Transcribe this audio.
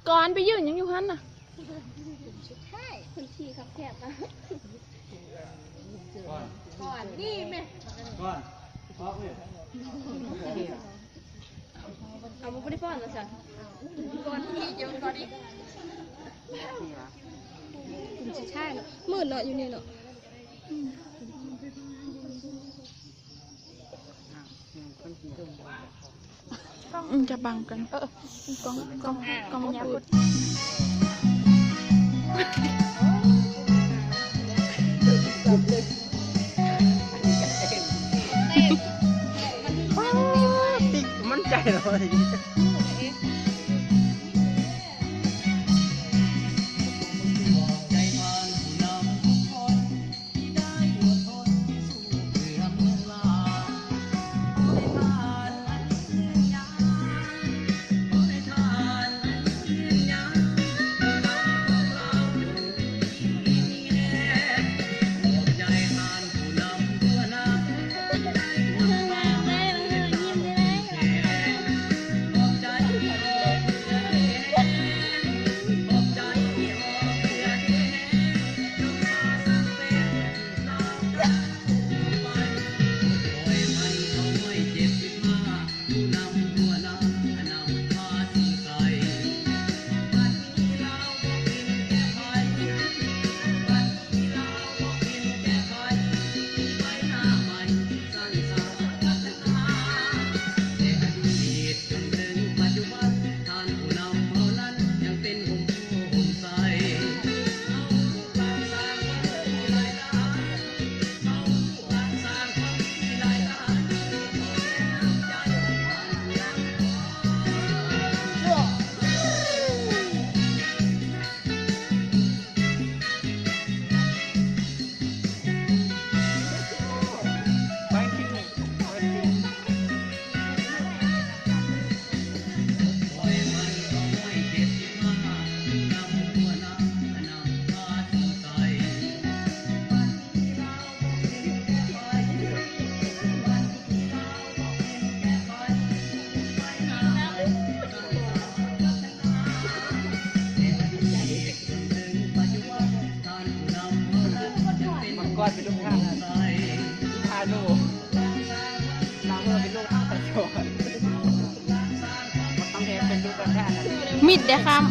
ກອນໄປຢືນຫຍັງຢູ່ຫັ້ນນະ? ສຸດທ້າຍ ພື້ນທີ່ຄັບແຄບນະ. ກ່ອນ ກ່ອນ ນີ້ແມ່ ກ່ອນ ອອກເລີຍ ເອົາ ບໍ່ໄດ້ປ້ອນວ່າຊັ້ນ ປ້ອນ ນີ້ ກ່ອນອີກ ກຸ່ມສຸດທ້າຍເນາະ ມືດເນາະ ຢູ່ນີ້ເນາະ. ອືມ ຈະບັງກັນ ເອີ ກ້ອງ ກ້ອງ ກ້ອງມັນບໍ່ເປີດ. ຕິກ ໝັ້ນໃຈເນາະ. ມັງກອນເປັນລູກທ່ານ ທ່ານໂນ ນາງເພິ່ນເປັນລູກທ່ານ ມັນຕ້ອງເຮັດເປັນລູກທ່ານ ມິດເດ້ຄຳ.